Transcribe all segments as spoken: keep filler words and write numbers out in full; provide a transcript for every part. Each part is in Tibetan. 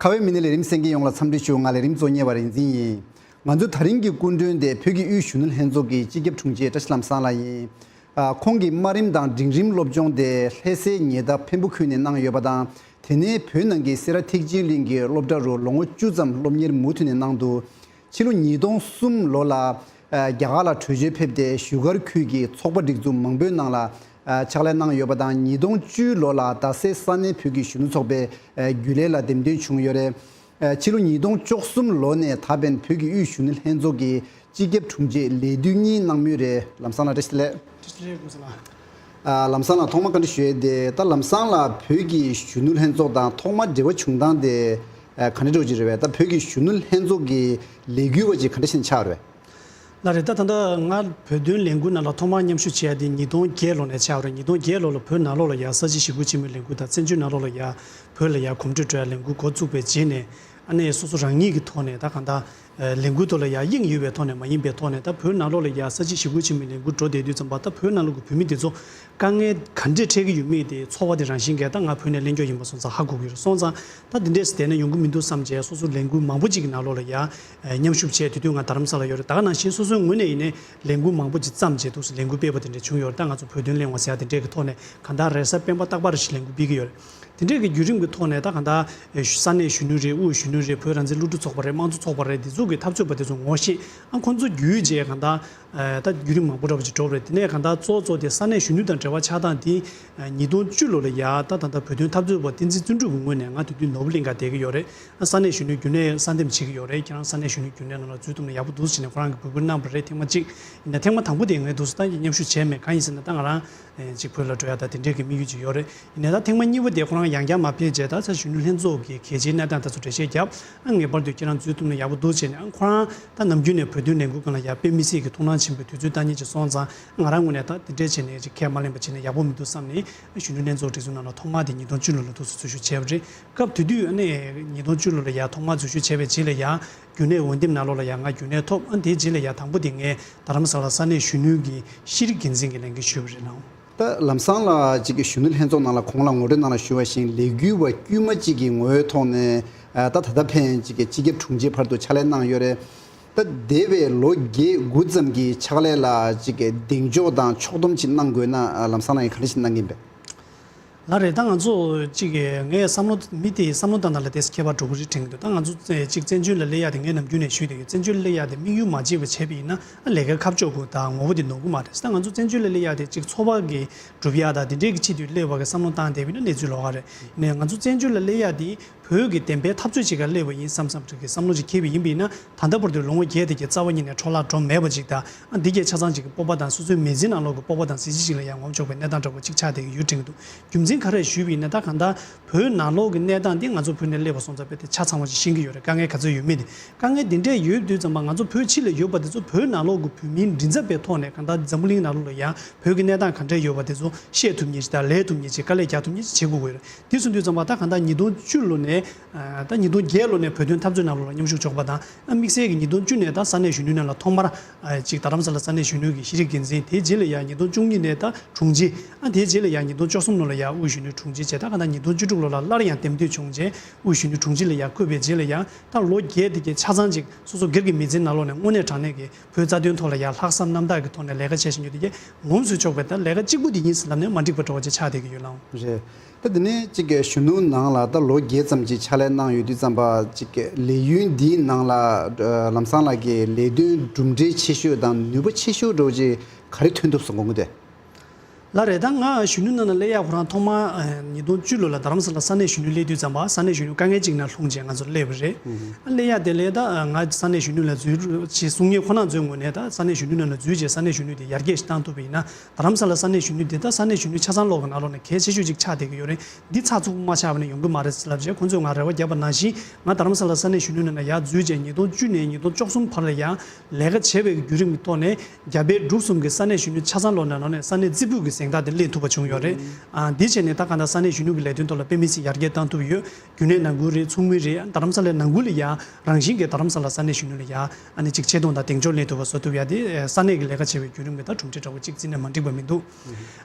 ཁ་བའི་མི་སྣའི་ལས་རིམ་གསན་མཁན་ཡོངས་ལ་འཚམས་འདྲི་ཞུ། ང་ལས་རིམ་གཙོ་གཉེར་བ་རིག་འཛིན་ཡིན། ང་ཚོའི་ད་རིང་གི་སྐུ་མགྲོན་དེ་བོད་ཀྱི་དབུས་གཞོན་ནུ་ལྷན་ཚོགས་ཀྱི་སྤྱི་ཁྱབ་དྲུང་ཆེ་བཀྲ་ཤིས་ལམ་བཟང་ལགས་ཡིན། ཨ། ཁོང་གིས་དམའ་རིམ་དང་འབྲིང་རིམ་སློབ་སྦྱོང་དེ་ལྷ་སའི་ཉེ་འདབས་འཕན་པོ་ཁུལ་ནས་གནང་ཡོད་པ་དང་། དེ་ནས་བོད་ནང་གི་སེ་ར་ཐེག་ཆེན་གླིང་གི་སློབ་གྲྭ་རུ་ལོ་ངོ་བཅུ་ཙམ་སློབ་གཉེར་མུ་མཐུད་ནས་གནང་འདུག་ཕྱི་ལོ་ཉིས་སྟོང་གསུམ་ལོ་ལ། ཨ། རྒྱ་གར་ལ་བྲོས་བྱོལ་ཕེབས་ཏེ་བཞུགས་སྒར་ཁུལ་གྱི་ཚོགས་པ་སྒྲིག་འཛུགས་མང་པོའི་ནང་ལ། ཨ། ཕྱག་ལས་གནང་ཡོད་པ་དང་། ཉིས་སྟོང་བཅུ་ལོ་ལ་རྡ་སའི་ས་གནས་བོད་ཀྱི་གཞོན་ནུ་ཚོགས་པའི། ཨ། རྒྱུན་ལས་ལ་འདེམས་ཐོན་བྱུང་ཡོད་རེད། ཨ། ཕྱི་ལོ་ཉིས་སྟོང་བཅུ་གསུམ་ལོ་ནས་ད་ཕན་བོད་ཀྱི་དབུས་གཞོན་ནུ་ལྷན་ཚོགས་ཀྱི་སྤྱི་ཁྱབ་དྲུང་ཆེ་ལས་དུས་གཉིས་གནང་མུས་རེད། ལམ་སང་ལ་བཀྲ་ཤིས་བདེ་ལེགས། བཀྲ་ཤིས་བདེ་ལེགས། ལམ་སང་ལ། ཨ། ལམ་སང་ལ་ཐོག་མ་བཀའ་འདྲི་ཞུ་ཡས་དེ། ད་ལམ་སང་ལ་བོད་ཀྱི་གཞོན་ནུ་ལྷན་ཚོགས་དང་ཐོག་མ་འབྲེལ་བ་བྱུང་སྟངས་དེ། ཨ། ག་འདྲ་འདྲ་བོ་ཅིག་རེད་པས། ད་བོད་ཀྱི་གཞོན་ནུ་ལྷན་ཚོགས་ཀྱི་ལས་འགུལ་བ་ཅིག་ག་འདྲ་ཞིག་ཆགས་རེད། ལགས་རེད། ད་ད་ལྟ་ང་བོད་དོན་ལས་འགུལ་ནང་ལ་ཐོག་མར་མཉམ་ཞུགས་བྱས་ཡ་དེ་ཉིས་སྟོང་བརྒྱད་ལོ་ནས་ཆགས་རེད། ཉིས་སྟོང་བརྒྱད་ལོ་ལ་བོད་ནང་ལོགས་ལ་ཡ་ས་བྱི་ཞི་རྒོལ་ཆེན་མོའི་ལས་འགུལ་དང་། བཙན་བྱོལ་ནང་ལོགས་ལ་ཡ་བོད་ལ་ཡ་གོམ་བགྲོད་འགྲོ་ཡ་ལས་འགུལ་འགོ་བཙུགས་པའི་རྗེས་ནས། ཨ་ནི་སོ་སོ་རང་ཉིད་ཀྱི་ཐོག་ནས་ད་གང་ལྟར། ཨ། ལས་འགུལ་ཐོག་ལ་ཡ་དབྱིངས་ཡོད་པའི་ཐོག་ནས་མ་ཡིན་པའི་ཐོག་ནས། ད་བོད་ནང་ལོགས་ལ་ཡ་ས་བྱི་ཞི་རྒོལ་ཆེན་མོའི་ལས་འགུལ་འགྲོ་བསྡད་དུས་ཙམ་པ། ད་བོད་ནང་ལོགས་ཀྱི་བོད་མི་དེ་ཚོ་དཀའ་ངལ་ག་འདྲས་འཕྲད་ཀྱི་ཡོད་མེད་དེ་ཚོར་བ་དེ་རང་བཞིན་གྱིས་ད་ང་བོད་ནས་གླེང་རྒྱུ་ཡིན་པ་སོང་ཙང་ཧ་གོ་གི་ཡོད་རེད། སོང་ཙང་ད་འདི་འདྲས་སུ་བསྡད་ན་ཡོང་གི་མི་འདུག་བསམ་བྱས། སོ་སོ་ལས་འགུལ་མང་པོ་ཅིག་གི་ནང་ལོགས་ལ་ཡ་མཉམ་ཞུགས་བྱས། དེ་དུས་ང་རྡ་རམ་ས་ལ་ཡོད་རེད། ད་ག་ནང་བཞིན་སོ་སོའི་ངོས་ནས་ཡིན་ནའི་ལས་འགུལ་མང་པོ་ཅིག་བརྩམས་བྱས་འདུག་སེ་ལས་འགུལ་སྤེལ་བ་དེ་འདྲས་བྱུང་ཡོད་རེད། ད་ང་ཚོ་བོད་དོན་གླེང་བ་ཟེར་ཡ་དེ་འདྲས་ཀྱི་ཐོག་ནས་གང་ལྟར་རེས་གཟའ་སྤེན་པ་རྟག་པར་རེ་བཞིན་ལས་འགུལ་སྤེལ་གྱི་ཡོད་རེད། དེ་འདྲས་ཀྱི་བརྒྱུད་རིམ་གྱི་ཐོག་ནས་ད་གང་ལྟར། ཨེ། ས་གནས་གཞོན་ནུ་རེད། དབུས་གཞོན་ནུ་རེད། བོད་རང་བཙན་སློབ་ཕྲུག་ཚོགས་པ་རེད། དམངས་གཙོ་ཚོགས་པ་རེད། འདི་ཚོ་གི་འཐབ་རྩོད་པ་དེ་ཚོ་ངོ་ཤེས། ཨ། ཁོང་ཚོ་བརྒྱུད་བྱས་གང་ལྟར། ཨེ། ད་བརྒྱུད་རིམ་མང་པོ་འདྲ་པོ་ཅིག་འགྲོ་བ་རེད། དེ་ནས་གང་ལྟར་གཙོ་གཙོ་དེ་ས་གནས་གཞོན་ནུ་དང་འབྲེལ་བ་ཆགས་སྟངས་དེ། ཨ། ཉིས་སྟོང་བཅུ་ལོ་ལ་ཡ་ད་ད་ལྟ་བོད་དོན་འཐབ་རྩོད་པ་བསྟན་འཛིན་བརྩོན་འགྲུས་ཀྱི་ངོས་ནས་ང་དེ་དུས་ནོར་བུ་གླིང་ག་བསྡད་ཀྱི་ཡོད་རེད། ཨ། ས་གནས་གཞོན་ནུའི་རྒྱུན་ལས་གསར་འདེམས་བྱེད་ཀྱི་ཡོད་རེད། ཁྱེད་རང་ས་གནས་གཞོན་ནུའི་རྒྱུན་ལས་ནང་ལ་འཛུལ་ཐུབ་ན་ཡག་པོ་འདུག་ཟེར་ནས་ཁོ་རང་གིས་འབོད་སྐུལ་གནང་བ་རེད། ཐེངས་མ་གཅིག་ཡིན་ན། ཐེངས་མ་དང་པོ་དེ་ངས་འདུག་སེ་ད་མཉམ་ཞུགས་བྱས་མེད། གང་ཡིན་ཟེར་ན་ད་ང་རང་། ཨེ། ཅིག་བོད་ལ་འགྲོ་ཡ་ད་དེ་འདྲས་ཀྱི་དམིགས་ཡུལ་ཅིག་ཡོད་རེད། ཡིན་ནའི་ད་ཐེངས་མ་གཉིས་པ་དེ་ཁོ་རང་ཡང་བསྐྱར་མར་ཕེབས་བྱས། ད་ས་གཞོན་ནུ་ལྷན་ཚོགས་ཀྱི་གལ་ཆེའི་གནས་སྟངས་དེ་ཚོ་འགྲེལ་བཤད་བརྒྱབ། ཨ། ངེས་པར་དུ་ཁྱེད་རང་འཛུལ་ཐུབ་ན་ཡག་པོ་འདུག་བྱས་ནས། ཨ། ཁོ་རང་ད་ནམ་རྒྱུན་ནས་བོད་དོན་ལས་འགུལ་སྒང་ལ་ཡར་དཔེ་མི་སྲིད་ཀྱི་ཐུགས་སྣང་ཆེན་པོས་དུས་ཚོད་བཏང་མཁན་ཅིག་སོང་ཙང་། ང་རང་ངོས་ནས་ད་དེ་འདྲས་བྱས་ནས་ཅིག་ཁས་མ་ལེན་པ་བྱས་ན་ཡག་པོ་མི་འདུག་བསམ་ནས། ཨ། གཞོན་ནུ་ལྷན་ཚོགས་སྒྲིག་འཛུགས་ནང་ལ་ཐོག་མ་དེ་ཉིས་སྟོང་བཅུ་ལོ་ལ་འདུག་སེ་འཛུལ་ཞུགས་བྱས་པ་རེད། སྐབས་དེ་དུས་ཨ་ནི་ཉིས་སྟོང་བཅུ་ལོ་ལ་ཡར་ཐོག་མར་འཛུལ་ཞུགས་བྱས་པའི་རྗེས་ལ་ཡ། རྒྱུན་ལས་འོས་འདེམས་ནང་ལོགས་ལ་ཡ་ང་རྒྱུན་ལས་ཐོབ། ཨ། དེའི་རྗེས་ལ་ཡ་དང་པོ་དེ་ངས་རྡ་རམ་ས་ལ་ས་གནས་གཞོན་ནུའི་གི་ཤེས་རིག་འགན་འཛིན་གྱི་ལས་འགན་ཞུས་པ་རེད་ལགས། ད་ལམ་སང་ལ་ཅིག་གི་གཞོན་ནུ་ལྷན་ཚོགས་ནང་ལ་གོང་ལ་ངོ་སྤྲོད་ནང་ལ་ཞུ་བ་བཞིན་ལས་འགུལ་བ་དཀྱུས་མ་ཅིག་གི་ངོ་བོའི་ཐོག་ནས། ཨ། ད་ད་ལྟ་ཕན་ཅིག་གི་སྤྱི་ཁྱབ་དྲུང་ཆེ་བར་དུ་ཕྱག་ལས་གནང་ཡོད་རེད། ད་འདས་པའི་ལོ་བརྒྱད་དགུ་ཙམ་གྱི་ཕྱག་ལས་ལ་ཅིག་གི་གདེང་འཇོག་དང་ཕྱོགས་སྡོམ་ཅིག་གནང་དགོས་ན། ཨ། ལམ་སང་ལ་ཡིན་ག་འདྲ་ཞིག་གནང་གི་ཡིན་པས། ལགས་རེད། ད་ང་ཚོ་ཅིག་གི་ངས་བསམ་བློ། མི་དེའི་བསམ་བློ་བཏང་སྟངས་ལ་ཏོག་ཙམ་ཁྱད་པར་འགྲོ་གི་རེད་དྲན་གྱི་འདུག་ད་ང་ཚོ་ཅིག་བཙན་བྱོལ་ལ་སླེབས་ཡ་དེ། ངས་ནམ་རྒྱུན་ནས་ཞུས་བསྡད་ཡོད། བཙན་བྱོལ་ལ་སླེབས་ཡ་དེ་དམིགས་ཡུལ་མ་བརྗེད་པ་བྱས་པ་ཡིན་ན། ཨ། ལས་ཀ་ཁ་ཕྱོགས་དགོས་དང་ངོ་བོ་དེ་ནོར་གི་མ་རེད། ད་ང་ཚོ་བཙན་བྱོལ་ལ་སླེབས་ཡ་དེ་ཅིག་འཚོ་བ་གི་སྒྲུབ་ཡ་དང་དེ་འདྲའི་གི་ཆེད་དུ་སླེབས་པ་གི་བསམ་བློ་བཏང་བསྡད་པ་ཡིན་ན་གནས་ཚུལ་ལོགས་ཀ་རེད། ནས་ང་ཚོ་བཙན་བྱོལ་ལ་སླེབས་ཡ་དེ་བོད་ཀྱི་བདེན་པའི་འཐབ་རྩོད་བྱེད་གར་སླེབས་པ་ཡིན་བསམ་བསམ་གྱི་བསམ་བློ་ཅིག་འཁྱེར་བ་ཡིན་པ་ཡིན་ན། ད་ལྟ་བར་དུ་ལོ་ངོ་བརྒྱད་དེ་གི་རྩ་བ་ཉིད་ནས་འཕྲོ་བརླག་འགྲོ་མེད་པ་ཅིག་དང་། ཨ། འདི་གས་ཆ་ཚང་ཅིག་གི་སྤོབས་པ་དང་། སོ་སོའི་མི་ཚེ་ནང་ལོགས་ཀྱི་སྤོབས་པ་དང་གཟི་བརྗིད་ཅིག་ལ་ཡང་ངོམ་ཆོག་པའི་གནས་སྟངས་འདྲ་པོ་ཅིག་ཆགས་བསྡད་ཀྱི་ཡོད་དྲན་གྱི་འདུག་རྒྱུ་མཚན་ག་རེ་ཞུས་པ་ཡིན་ན། ད་གང་ལྟར་བོད་ནང་ལོགས་ཀྱི་གནས་སྟངས་འདི་ང་ཚོ་བོད་ནས་སླེབས་པ་སོང་ཙང་རྦད་དེ་ཆ་ཚང་བ་ཅིག་ཤེས་ཀྱི་ཡོད་རེད། དཀའ་ངལ་ག་ཚོད་ཡོད་མེད་དེ། དཀའ་ངལ་འདི་འདྲས་ཡོད་དུས་ཙམ་པ་ང་ཚོ་བོད་ཕྱི་ལ་ཡོད་པ་དེ་ཚོ་བོད་ནང་ལོགས་ཀྱི་བོད་མིའི་མགྲིན་ཚབ་པའི་ཐོག་ནས་གང་ལྟར་འཛམ་བུ་གླིང་ནང་ལོགས་ལ་ཡང་བོད་ཀྱི་གནས་སྟངས་ག་འདྲས་ཡོད་པ་དེ་ཚོ་བཤད་ཐུབ་མཁན་ཅིག་དང་། ལབ་ཐུབ་མཁན་ཅིག་དཀའ་ལས་རྒྱག་ཐུབ་མཁན་ཅིག་བྱེད་དགོས་ཀྱི་ཡོད་རེད། དེ་སོང་དུས་ཙམ་པ་ད་གང་ལྟར་ཉིས་སྟོང་བཅུ་ལོ་ནས། ཨ། ད་ཉིས་སྟོང་བརྒྱད་ལོ་ནས་བོད་དོན་འཐབ་རྩོད་ནང་ལོགས་ལ་མཉམ་ཞུགས་ཆོག་པ་དང་། ཨ། དམིགས་བསལ་གྱི་ཉིས་སྟོང་བཅུ་ནས་ད་ས་གནས་གཞོན་ནུའི་ནང་ལ་ཐོག་མར། ཨ། ཅིག་རྡ་རམ་ས་ལ་ས་གནས་གཞོན་ནུ་གི་ཤེས་རིག་འགན་འཛིན། དེའི་རྗེས་ལ་ཡང་ཉིས་སྟོང་བཅུ་གཉིས་ནས་ད་དྲུང་ཆེ། ཨ། དེའི་རྗེས་ལ་ཡང་ཉིས་སྟོང་བཅུ་གསུམ་ལོ་ལ་ཡང་དབུས་གཞོན་ནུའི་དྲུང་ཆེ་བྱས། ད་གང་ལྟར་ཉིས་སྟོང་བཅུ་དྲུག་ལོ་ལ་སླར་ཡང་འདེམས་ཐོན་བྱུང་རྗེས་དབུས་གཞོན་ནུའི་དྲུང་ཆེ་ལ་ཡང་བསྐོས་པའི་རྗེས་ལ་ཡང་། ད་ལོ་བརྒྱད་དེ་གའི་ཆ་ཚང་ཅིག་སོ་སོ་སྒེར་གྱི་མི་ཚེའི་ནང་ལོགས་ནས་དངོས་གནས་དྲང་གནས་ཀྱི་བོད་རྩ་དོན་ཐོག་ལ་ཡང་ལྷག་བསམ་རྣམ་དག་གི་ཐོག་ནས་ལས་ཀ་བྱས་བཞིན་ཡོད་དེ་གའི་ངོམས་སུ་ཆོག་པའི་ད་ལས་ཀ་གཅིག་པུ་དེ་ཡིན་ཟེར་ལབ་ནས་མ་འགྲིག་པ་འདྲ་བོ་ཅིག་ཆགས་བསྡད་ཀྱི་ཡོད་ལགས། རེད། ད་དེ་ནས་གཅིག་གི་གཞོན་ནུ་ནང་ལ་ད་ལོ་བརྒྱད་ཙམ་ཅིག་ཕྱག་ལས་གནང་ཡོད་དུས་ཙམ་པ། གཅིག་གི་ལས་ཡུན་འདིའི་ནང་ལ། ཨ། ལམ་སང་ལགས་ཀྱི་ལས་དོན་གྲུབ་འབྲས་ཆེ་ཤོས་དང་ནུས་པ་ཆེ་ཤོས་འདྲ་བོ་ཅིག་ག་རེ་ཐོན་ཐུབ་སོང་དགོངས་ཀྱི་འདུག་ལགས་རེད། ད་ང་གཞོན་ནུ་ནང་ལ་སླེབས་ཡ་ཁོ་རང་ཐོག་མ། ཨ། ཉིས་སྟོང་བཅུ་ལོ་ལ་རྡ་རམ་ས་ལ་ས་གནས་གཞོན་ནུ་སླེབས་དུས་ཙམ་པ། ས་གནས་གཞོན་ནུ་དཀའ་ངལ་ཅིག་ནང་ལྷུང་བྱས་ང་ཚོ་སླེབས་པ་རེད། ཨ། སླེབས་ཡ་དེ་ལས་ད་ང་ས་གནས་གཞོན་ནུ་ལ་འཛུལ་ཞེས་གསུང་མཁན་ཁོ་རང་ཚོའི་ངོས་ནས། ད་ས་གནས་གཞོན་ནུ་ནང་ལ་འཛུལ་བྱས་ས་གནས་གཞོན་ནུ་དེ་ཡར་རྒྱས་ཤིག་བཏང་ཐུབ་པ་ཡིན་ན། རྡ་རམ་ས་ལ་ས་གནས་གཞོན་ནུ་དེ་ད་ས་གནས་གཞོན་ནུ་ཆ་ཚང་ལོག་གི་ནང་ལོགས་ནས་གལ་ཆེ་ཤོས་ཅིག་ཆགས་བསྡད་ཀྱི་ཡོད་རེད། འདི་ཚགས་ཚུད་པོ་མ་ཆགས་པ་ན་ཡོང་གི་མ་རེད་ཟེར་ལབ་བྱས་ཁོ་ཚོས་ང་རེ་བ་བརྒྱབ་པ་ནང་བཞིན། ང་རྡ་རམ་ས་ལ་ས་གནས་གཞོན་ནུ་ནང་ལ་ཡར་འཛུལ་བྱས་ཉིས་སྟོང་བཅུ་ནས་ཉིས་སྟོང་བཅུ་གསུམ་བར་ལ་ཡང་ལས་ཀ་བྱས་པའི་བརྒྱུད་རིམ་གྱི་ཐོག་ནས། རྒྱ་བལ་འབྲུག་གསུམ་གྱི་ས་གནས་གཞོན་ནུ་ཆ་ཚང་ལོག་ནང་ནང་ནས་ས་གནས་རྩེ་ཕུད་ཀྱི་ས་ གཟེངས་རྟགས་དེ་སླེབས་ཐུབ་པ་བྱུང་ཡོད་རེད། ཨ་འདི་བྱས་ནས་ད་ག་ད་ས་གནས་གཞོན་ནུ་གི་ལས་དོན་ཐོག་ལ་དཔེ་མི་སྲིད་ཡར་རྒྱས་བཏང་ཐུབ་ཡོད། རྒྱུན་ལས་ནང་ཁུལ་རེད། ཚོགས་མི་རེད། རྡ་རམ་ས་ལའི་ནང་ཁུལ་ལ་ཡ་རང་བཞིན་གྱི་རྡ་རམ་ས་ལ་ས་གནས་གཞོན་ནུ་ལ་ཡ་ཨ་ནི་ཅིག་ཆེ་མཐོང་དང་གདེང་འཇོག་སླེབས་ཐུབ་པ་བཟོ་ཐུབ་ཡ་དེ་ས་གནས་ཀྱི་ལས་ཀ་བྱེད་པའི་བརྒྱུད་རིམ་གྱི་ད་གྲུབ་འབྲས་འདྲ་བོ་ཅིག་བརྩིས་ན་མ་འགྲིག་པ་མི་འདུག་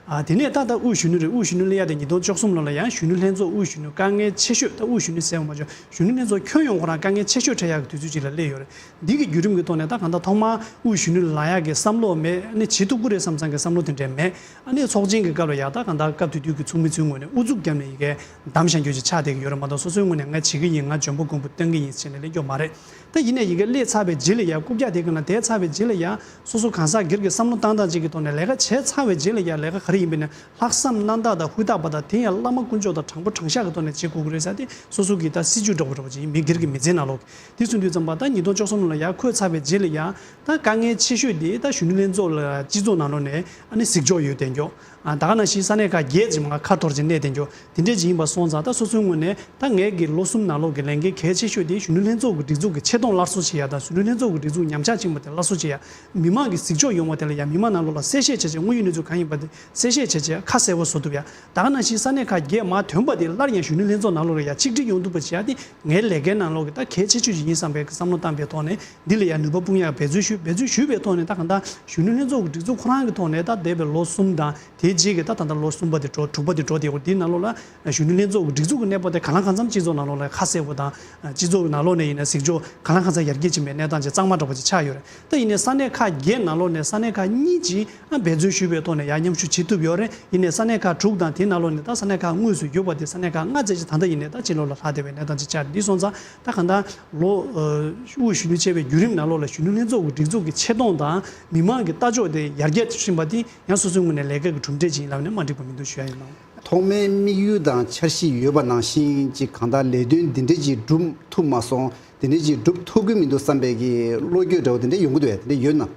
ཨ་དེ་ནས་ད་ལྟ་དབུས་གཞོན་ནུ་རེད། དབུས་གཞོན་ནུ་སླེབས་ཡ་དེ་ཉིས་སྟོང་བཅུ་གསུམ་ལོ་ལ་ཡང་གཞོན་ནུ་ལྷན་ཚོགས་དབུས་གཞོན་ནུ་དཀའ་ངལ་ཆེ་ཤོས། ད་དབུས་གཞོན་ནུ་ཟེར་བ་མ་བྱུང་། གཞོན་ནུ་ལྷན་ཚོགས་ཁྱོན་ཡོངས་ཁོ་རང་དཀའ་ངལ་ཆེ་ཤོས་འཕྲད་ཡག་གི་དུས་ཚོད་ཅིག་ལ་སླེབས་ཡོད་རེད། འདི་གི་བརྒྱུད་རིམ་གྱི་ཐོག་ནས་ད་གང་ལྟར་ཐོག་མར་དབུས་གཞོན་ནུ་ལ་ཡག་གི་བསམ་བློ་མེད། ཨ་ནི་བྱེད་ཐུབ་ཀྱི་རེད་བསམ་ཙང་གི་བསམ་བློ་དེ་འདྲ་མེད། ཨ་ནི་ཚོགས་ཆེན་གྱི་སྐབས་ལ་ཡ་ད་གང་ལྟར་སྐབས་དེ་དུས་ཀྱི་ཚོགས་མི་ཚོའི་ངོས་ནས་ཨུ་ཚུགས་བརྒྱབ་ནས་ཡི་གེ་བདམས་བཞག་རྒྱུ་ཅིག་ཆགས་བསྡད་ཀྱི་ཡོད་རེད་མ་གཏོགས། སོ་སོའི་ངོས་ནས་ང་བྱེད་ཀྱི་ཡིན། ང་འཇོན་པོ་མགོན་པོ་སྟོན་གྱི་ཡིན་ཟེར་ནས་སླེབས་ཀྱི་ཡོད་མ་རེད། ད་ཡིན་ནའི་ཡི་གེ་སླེབས་ཚར་བའི་རྗེས་ལ་ཡ། རྐུབ་བཀྱག་དེ་གི་ནང་བསྡད་ཚར་བའི་རྗེས་ལ་ཡ། སོ་སོ་གང་ཟག་སྒེར་གྱི་བསམ་བློ་བཏང་སྟངས་ཅིག་གི་ཐོག་ནས། ལས་ཀ་བྱས་ཚར་བའི་རྗེས་ལ་ཡ་ལས་ཀ་ག་རེ་ཡིན་པ་ཡིན་ན་ལྷག་བསམ་རྣམ་དག་དང་ཧུར་ཐག་པ་དང་། དེ་ཡང་བླ་མ་དཀོན་མཆོག་དང་དྲང་པོ་དྲང་བཞག་གི་ཐོག་ནས་བྱེད་དགོས་ཀྱི་རེད་ཟེར་ཏེ། སོ་སོ་གི་ད་སྲིད་ཇུས་འདྲ་པོ་འདྲ་པོ་ཅིག་ཡིན། མི་སྒེར་གྱི་མི་ཚེའི་ནང་ལོགས་དེ་གསུངས་དུས་ཙམ་པ། ད་ཉིས་སྟོང་བཅུ་གསུམ་ལ་ཡ་འཁོད་ཚར་བའི་རྗེས་ལ་ཡ། ད་དཀའ་ངལ་ཆེ་ཤོས་དེ་ད་གཞོན་ནུ་ལྷན་ཚོགས་ལ་སྤྱི་ཚོགས་ནང་ལོགས་ནས་ཨ་ནི་གཟིགས་ཕྱོགས་ཡོད་བསྡད་རྒྱུ། ཨ་ད་ག་ནང་བཞིན་ས་གནས་ཁག་བརྒྱད་ཅིག་མ་ཁ་འཐོར་ཅིག་གནས་བསྡད་རྒྱུ། དེ་འདྲས་ཅིག་ཡིན་པ་སོང་ཙང་། ད་སོ་སོའི་ངོས་ནས་ད་ངའི་གི་ལོ་གསུམ་ནང་ལོགས་ཀྱི་ལས་འགན་གལ་ཆེ་ཤོས་དེ་གཞོན་ནུ་ལྷན་ཚོགས་ཀྱི་སྒྲིག་འཛུགས་ཀྱི་ཆེ་མཐོང་སླར་གསོ་བྱེད་ཡ་དང་། གཞོན་ནུ་ལྷན་ཚོགས་ཀྱི་སྒྲིག་འཛུགས་ཉམས་ཆག་ཕྱིན་པ་དེ་སླར་གསོ་བྱེད་ཡ། མི་མང་གི་གཟིགས་ཕྱོགས་ཡོང་བ་དེ་ལ་ཡ་མི་མང་ནང་ལོགས་ལ་གསལ་བཤད་བྱས་བྱས། དངོས་ཡོད་གནས་ཚུལ་གང་ཡིན་པ་དེ་གསལ་བཤད་བྱས་བྱས་ཁ་གསལ་པོ་བཟོ་ཐུབ་ཡ། ད་ག་ནང་བཞིན་ས་གནས་ཁག་བརྒྱད་མར་ཐོན་པ་དེ་སླར་ཡང་གཞོན་ནུ་ལྷན་ཚོགས་ནང་ལོགས་ལ་ཡ་ཆིག་སྒྲིལ་ཡོང་ཐུབ་པ་བྱེད་ཡ་དེ་ངའི་ལས་ཀའི་ནང་ལོགས་ཀྱི་ད་གལ་ཆེ་ཤོས་ཅིག་ཡིན་བསམ་པའི་བསམ་བློ་བཏང་པའི་ཐོག་ནས། འདི་ལ་ཡང་ནུས་པ་སྤུངས་ཡག་འབད་བརྩོན་ཞུས། འབད་བརྩོན་ཞུས་པའི་ཐོག་ནས། ད་གང་ལྟར་གཞོན་ནུ་ལྷན་ཚོགས་ཀྱི་སྒྲིག་འཛུགས་ཁོ་རང་གི་ཐོག་ནས་ད་འདས་པའི་ལོ་གསུམ་དང་དེའི་རྗེས་ཀྱི་ད་ད་ལྟ་ལོ་གསུམ་པ་དེ་འགྲོ། དྲུག་པ་དེ་འགྲོ་བསྡད་ཡོད། འདིའི་ནང་ལོགས་ལ་གཞོན་ནུ་ལྷན་ཚོགས་ཀྱི་སྒྲིག་འཛུགས་ཀྱི་གནས་བབ་དེ་གང་ལ་གང་འཚམ་སྤྱི་ཚོགས་ནང་ལོགས་ལ་ཁ་གསལ་པོ་དང་། སྤྱི་ཚོགས་ནང་ལོགས་ནས་ཡིན་ན་གཟིགས་ཕྱོགས་གང་ལ་གང་འཚམ་ཡར་རྒྱས་ཕྱིན་པའི་གནས་སྟངས་ཅིག་གཙང་མ་འདྲ་པོ་ཅིག་ཆགས་ཡོད་རེད། ད་ཡིན་ནའི་ས་གནས་ཁག་བརྒྱད་ནང་ལོགས་ནས་ས་གནས་ཁག་གཉིས་ཀྱིས་ཨ་འབད་བརྩོན་ཞུས་པའི་ཐོག་ནས་ཡར་མཉམ་ཞུགས་བྱེད་ཐུབ་ཡོད་རེད། ཡིན་ནའི་ས་གནས་ཁག་དྲུག་དང་དེའི་ནང་ལོགས་ནས། ད་ས་གནས་ཁག་དངོས་སུ་ཡོད་པ་དེ་ས་གནས་ཁག་ལྔ་ཙམ་ཅིག་ད་ལྟ་ཡིན་ནའི་ད་ཕྱི་ལོགས་ལ་ལྷག་བསྡད་པའི་གནས་སྟངས་ཅིག་ཆགས། འདི་སོང་ཙང་ད་གང་ལྟར་ལོ་ཨ་དབུས་གཞོན་ནུ་བྱས་པའི་བརྒྱུད་རིམ་ནང་ལོགས་ལ་གཞོན་ནུ་ལྷན་ཚོགས་ཀྱི་སྒྲིག་འཛུགས་ཀྱི་ཆེ་མཐོང་དང་མི་མང་གི་ལྟ་ཕྱོགས་དེ་ཡར་རྒྱས་ཕྱིན་པ་དེ་ཡང་སོ་སོའི་ངོས་ནས་ལས་ཀ་གི་གྲུབ་འབྲས་ཅིག་ཡིན་ལབ་ནས་མ་འགྲིག་པ་མི་འདུག་ཞུ་ཡ་ཡིན་ལགས། ཐོག་མའི་དམིགས་ཡུལ་དང་འཆར་གཞི་ཡོད་པ་ནང་བཞིན་ཅིག་གང་ལྟར་ལས་དོན་འདི་འདྲ་ཅིག་སྒྲུབ་ཐུབ་མ་སོང་། དེ་འདྲ་ཅིག་སྒྲུབ་ཐུབ་ཀྱི་མི་འདུག་བསམ་པའི་གི་བློ་འགྱོད་འདྲ་བོ་དེ་འདྲ་ཡོང་གི་འདུག་བས། དེ་འདྲ་ཡོད་ན།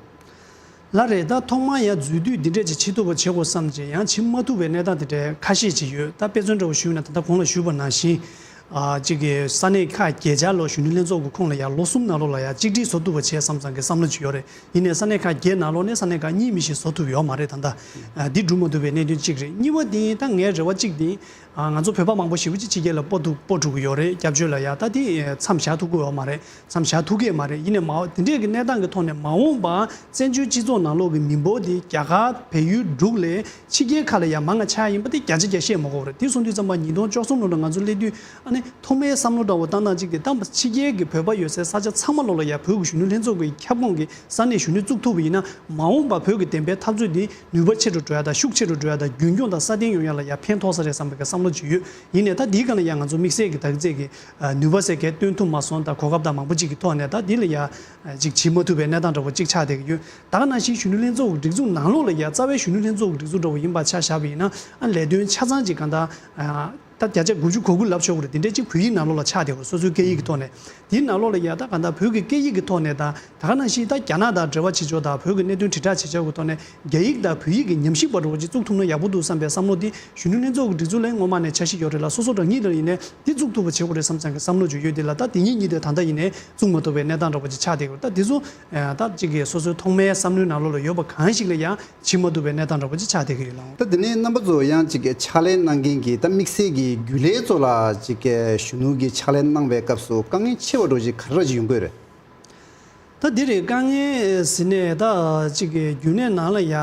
ལགས་རེད། ད་ཐོག་མར་ཡང་འཛུལ་དུས་འདི་འདྲས་ཅིག་བྱེད་ཐུབ་པ་བྱེད་དགོས་བསམ་བྱས་ཡང་བྱེད་མ་ཐུབ་པའི་གནས་སྟངས་དེ་འདྲའི་ཁ་ཤས་ཅིག་ཡོད། ད་དཔེ་མཚོན་འདྲ་བོ་ཞུས་ན། ད་ལྟ་གོང་ལ་ཞུས་པ་ནང་བཞིན། ཨ་གཅིག་གི་ས་གནས་ཁག་བརྒྱད་ཆ་ལོ་གཞོན་ནུ་ལྷན་ཚོགས་ཀྱི་ཁོངས་ལ་ཡང་ལོ་གསུམ་ནང་ལོགས་ལ་ཡང་གཅིག་སྒྲིལ་བཟོ་ཐུབ་པ་བྱས་བསམ་ཙང་གི་བསམ་བློ་ཅིག་ཡོད་རེད། ཡིན་ནའི་ས་གནས་ཁག་བརྒྱད་ནང་ལོགས་ནས་ས་གནས་ཁག་གཉིས་མི་ཞིག་བཟོ་ཐུབ་ཡོད་མ་རེད། ད་ལྟ་ཨ་འདི་སྒྲུབ་མ་ཐུབ་པའི་གནད་དོན་གཅིག་རེད། གཉིས་པ་དེ་ད་ངའི་རེ་བ་གཅིག་དེ། ཨ་ང་ཚོ་བོད་པ་མང་པོ་ཞེ་པོ་ཅིག་ཕྱི་རྒྱལ་ལ་སྤོ་ཐུབ། སྤོ་ཐུབ་ཀྱི་ཡོད་རེད། སྐྱབས་བཅོལ་ལ་ཡ། ད་དེ་མཚམས་བཞག་ཐུབ་ཀྱི་ཡོད་མ་རེད། མཚམས་བཞག་ཐུབ་ཀྱི་ཡོད་མ་རེད། ཡིན་ནའི་མ་འོངས་དེ་འདྲས་ཀྱི་གནས་སྟངས་ཀྱི་ཐོག་ནས་མ་འོངས་པ་བཙན་བྱོལ་སྤྱི་ཚོགས་ནང་ལོགས་ཀྱི་མི་འབོར་དེ་རྒྱ་གར་བལ་ཡུལ་འབྲུག་ལས་ཕྱི་རྒྱལ་ཁག་ལ་ཡ་མང་ང་ཆགས་ཡིན་པ་དེ་བརྒྱ་ཆ་བརྒྱ་བཤད་མ་དགོས་པ་རེད། དེ་སོང་དུས་ཙམ་པ་ཉིས་སྟོང་བཅུ་གསུམ་ལོ་ལ་ང་ཚོ་སླེབས་དུས་ཨ་ནི་ཐོག་མའི་བསམ་བློ་འདྲ་བོ་བཏང་སྟངས་གཅིག་དེ། ད་ཕྱི་རྒྱལ་གྱི་བོད་པ་ཡོད་སའི་ས་ཆ་ཚང་མ་ལོགས་ལ་ཡ་བོད་ཀྱི་གཞོན་ནུ་ལྷན་ཚོགས་ཀྱི་ཁྱབ་ཁོངས་ཀྱི་ས་གནས་གཞོན་ནུ་བཙུགས་ཐུབ་པ་ཡིན་ན། མ་འོངས་པ་བོད་ཀྱི་བདེན་པའི་འཐབ་རྩོད་འདི་ནུས་པ་ཆེ་རུ་འགྲོ་ཡ་དང་ཤུགས་ཆེ་རུ་འགྲོ་ཡ་དང་རྒྱུན་འཁྱོངས་དང་སྲ་བརྟན་ཡོང་ཡ་ལ་ཡ་ཕན་ཐོགས་ས་རེད་བསམ་པའི་བསམ་བློ་ཅིག་ཡོད། ཡིན་ནའི་ད་འདིའི་སྒང་ལ་ཡ་ང་ཚོ་དམིགས་བསལ་གྱི་ད་གི་ཚད་ཀྱི་ནུས་པ་ཟེར་མཁན་བཏོན་ཐུབ་མ་སོང་། ད་གོ་སྐབས་དང་མང་པོ་ཅིག་གི་ཐོག་ནས་ད་འདི་ལ་ཡ་ཅིག་བྱེད་མ་ཐུབ་པའི་གནས་སྟངས་འདྲ་བོ་ཅིག་ཆགས་བསྡད་ཀྱི་ཡོད། ད་ག་ནང་བཞིན་གཞོན་ནུ་ལྷན་ཚོགས་ཀྱི་སྒྲིག་འཛུགས་ནང་ལོགས་ལ་ཡ་རྩ་བའི་གཞོན་ནུ་ལྷན་ཚོགས་ཀྱི་སྒྲིག་འཛུགས་འདྲ་བོ་ཡིན་པ་ཆ་བཞག་པ་ཡིན་ན། ཨ་ལས་དོན་ཆ་ཚང་ཅིག་གང་ལྟར་ཨ། ད་བརྒྱ་ཆ་དགུ་བཅུ་གོ་དགུ་ལབ་ཆོག་གི་རེད། དེ་འདྲས་ཅིག་བོད་ཡིག་ནང་ལོགས་ལ་ཆགས་བསྡད་ཡོད། སོ་སོའི་སྐད་ཡིག་གི་ཐོག་ནས། དེའི་ནང་ལོགས་ལ་ཡ་ད་གང་ལྟར་བོད་ཀྱི་སྐད་ཡིག་གི་ཐོག་ནས་དང་། ད་ག་ནང་བཞིན་ད་རྒྱ་ནག་དང་འབྲེལ་བ་བྱེད་ཕྱོགས་དང་བོད་ཀྱི་གནད་དོན་དྲིལ་བསྒྲགས་བྱེད་ཕྱོགས་ཀྱི་ཐོག་ནས་རྒྱ་ཡིག་དང་བོད་ཡིག་གི་ཉམས་ཞིབ་པ་འདྲ་བོ་ཅིག་བཙུགས་ཐུབ་ན་ཡག་པོ་འདུག་བསམ་པའི་བསམ་བློ་དེ་གཞོན་ནུ་ལྷན་ཚོགས་ཀྱི་སྒྲིག་འཛུགས་ལ་སྔོན་མ་ནས་འཆར་གཞི་ཡོད་རེད་ལ། སོ་སོ་རང་ཉིད་ལ་ཡིན་ནའི་དེ་བཙུགས་ཐུབ་པ་བྱེད་དགོས་རེད་བསམ་ཙང་གི་བསམ་བློ་ཅིག་ཡོད། དེ་ལ་ད་དེ་གཉིས་གཉིས་དེ་ད་ལྟ་ཡིན་ནའི་བཙུགས་མ་ཐུབ་པའི་གནས་སྟངས་འདྲ་བོ་ཅིག་ཆགས་བསྡད་ཡོད། ད་དེ་ཚོ་ད་ཅིག་གི་སོ་སོའི་ཐོག་མའི་བསམ་བློའི་ནང་ལོགས་ལ་ཡོད་པ་གང་ཞིག་ལ་ཡང་བྱེད་མ་ཐུབ་པའི་གནས་སྟངས་འདྲ་པོ་ཅིག་ཆགས་བསྡད་ཀྱི་ཡོད་ལགས། ད་དེ་ནས་རྣམ་པ་ཚོ་ཡང་ཅིག་གི་ཕྱག་ལས་གནང་མཁན་གྱི་ད་དམིགས་བསལ་གྱི་རྒྱུན་ལས་ཚོ་ལ་ཅིག་གི་གཞོན་ནུ་གི་ཕྱག་ལས་གནང་བའི་སྐབས་སུ་དཀའ་ངལ་ཆེ་བ་འདྲ་ཅིག་ག་རེ་ཅིག་ཡོང་གི་ཡོད་རེད། ད་འདི་རེད། དཀའ་ངལ་ཟེར་ནས་ད་ཅིག་གི་རྒྱུན་ལས་ནང་ལ་ཡ་